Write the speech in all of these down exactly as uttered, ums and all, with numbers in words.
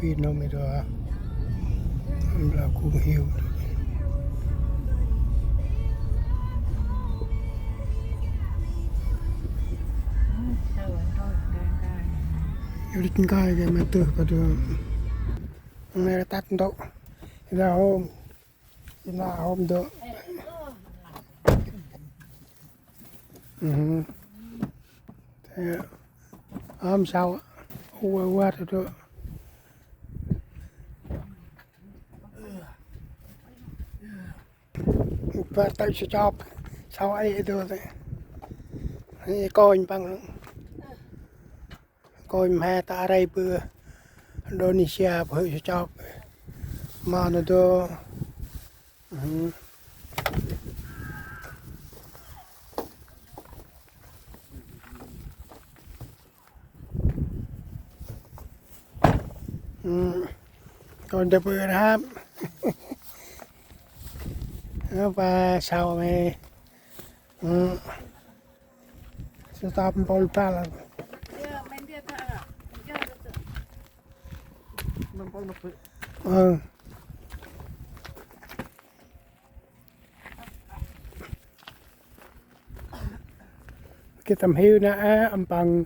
Pin nô mi dô. Blau kung hiu. Yu dik ngai ke ma tơ pa dô. Ngai tât ntô. Ina hôm. Ina hôm dô. Ơ, hôm sau. Ua ua dô. Ba tơ sa chop. Sau ai dô tơ. Ai kônh păng. Kônh mhe ta rai bơ Indonesia bơ sa chop. Ma nô dô. Kônh dơ bơ rap. Ba sau mhe. Sa tâp mpôl băl. Ơ. Geh tâm hiu na a, mpăng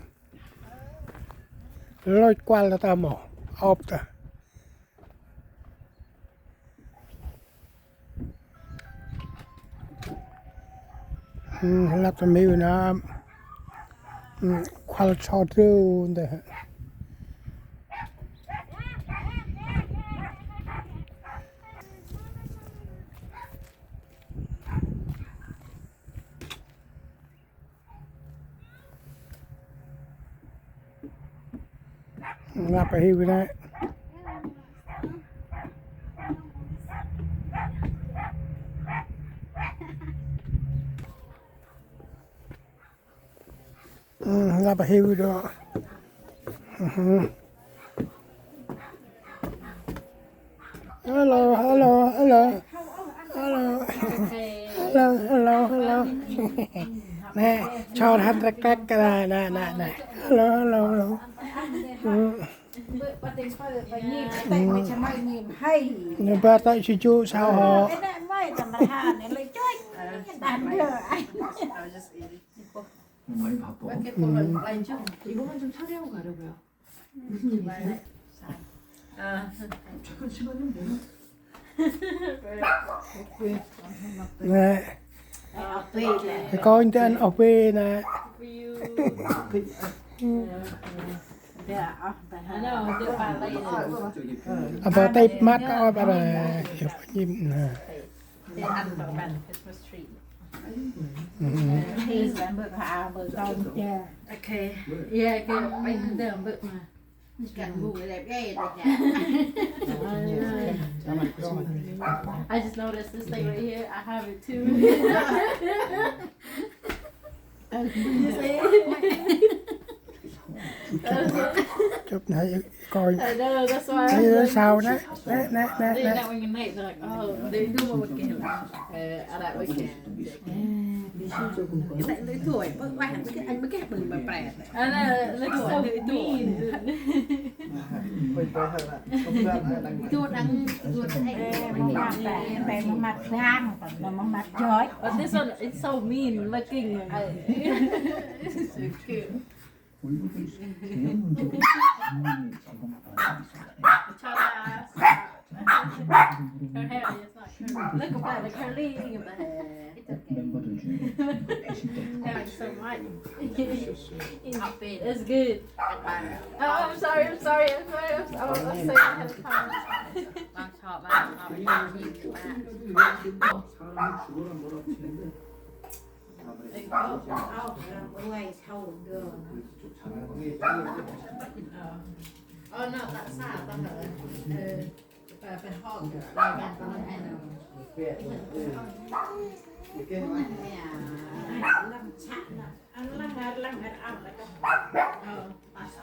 lôch kuăl ta mâu, ôp ta. Lăp tâm hiu na, kuăl so trêu ndơ. Lăp hiu nê. Lăp hiu dô. Hello, hello, hello. Hello. Hello, hello, hello. Nê, chon hăn rek rek nê, nê, nê, nê. Hello, hello, hello. Nê ba tơ si chu sao hŏ. 이거만 좀 처리하고 가려고요. 무슨 일이세요? 아, 잠깐 시간이 없네요. Nê. Kônh ta ăn ôp nê. Aƀaơ têp măt ôp nê. Yor nhĭm nê. They ăn tong ban Christmas tree. Please, ăn bơh hao bơh tong cha. Okay. Yeah, okay. Ăn bơh ma. Cắt bu lep gai dah cha. I just noticed this thing right here. I have it too. You see? Chụp nê, coi. I know, that's why. Nê, sao nê? Nê, nê, nê, nê. They not when you make, they're like, oh, they do what we can. Uh, I like what we can. Cái này lưỡi thổi, bớt quá, anh mới cái, anh mới cái bừng mà prẹt. I know, it looks so mean. Tuôn ăn, tuôn ăn. Ê, mông măt, ê, mông măt rang, mông măt joi. But this one, it's so mean looking. It's so cute. Her hair is not curly. Look at that, the curly in the hair. It's okay. Thank you so much. It's good. Oh, I'm sorry, I'm sorry, I'm sorry. I'm, I'm, I'm saying ahead of time. Ơ, nau ta sa ta hơ. Ơ, pa, pa hŏ, pa, pa, pa, pa, pa. Lăng săk nă. Ăn lăng, ăn lăng, ăn ăp nă. Ơ, ta sa.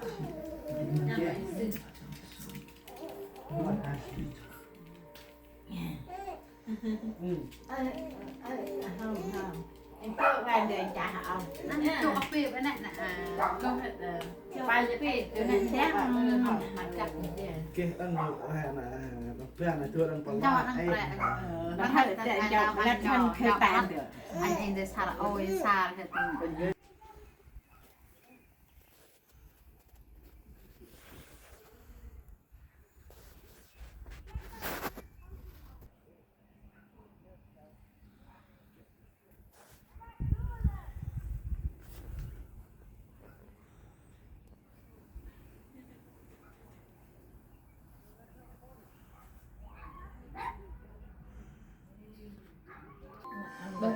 Ơ, ơ, ơ, hông, hông. Anh cậu ra để trả hả? Anh cậu bếp anh ạ, à, cậu hết, ờ, phải bếp, tụi anh xem, ừ, mặt cặp như thế. Kê, ăn, à, à, à, bia này thua đang pala. Đâu, đang ai. Pala, ờ, đang hơi để chọc, lát ăn hơi tàn được. Anh, anh để sao, ôi, sao, hết.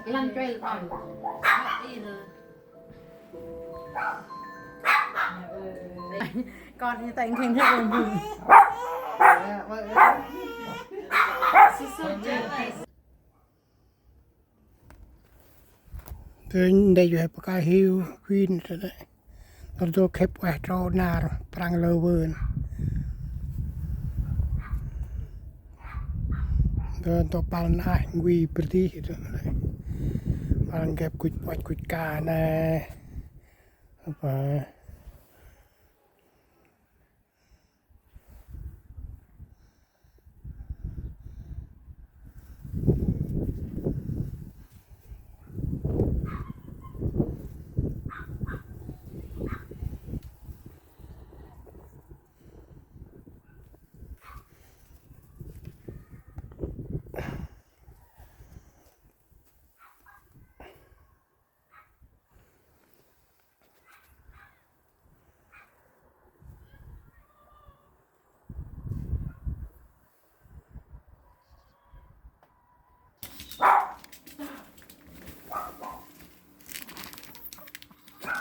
Lăn chuê lăn. Kon i teng kheng kheng bun. Tơ ndê yue paka hiu kuin tơ ndê. Tơ dô khêp ueh trô nar prăng lơ vơn. Tơ dô pal nah ngui bơrdih tơ ndê. Pal ngep kuch puach kuch ka nê. Apa?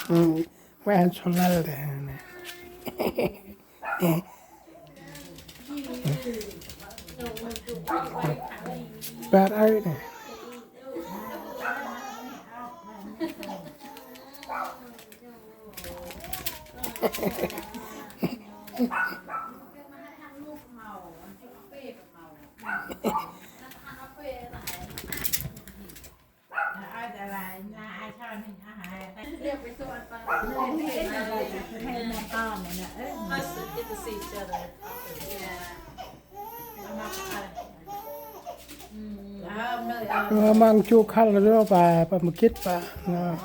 Ơ, ueh ăn sôl lăl đê nê. Bar aơ nê. Ơ, măng chu khăl rô pa, pa mâ gĭt pa. Nơ.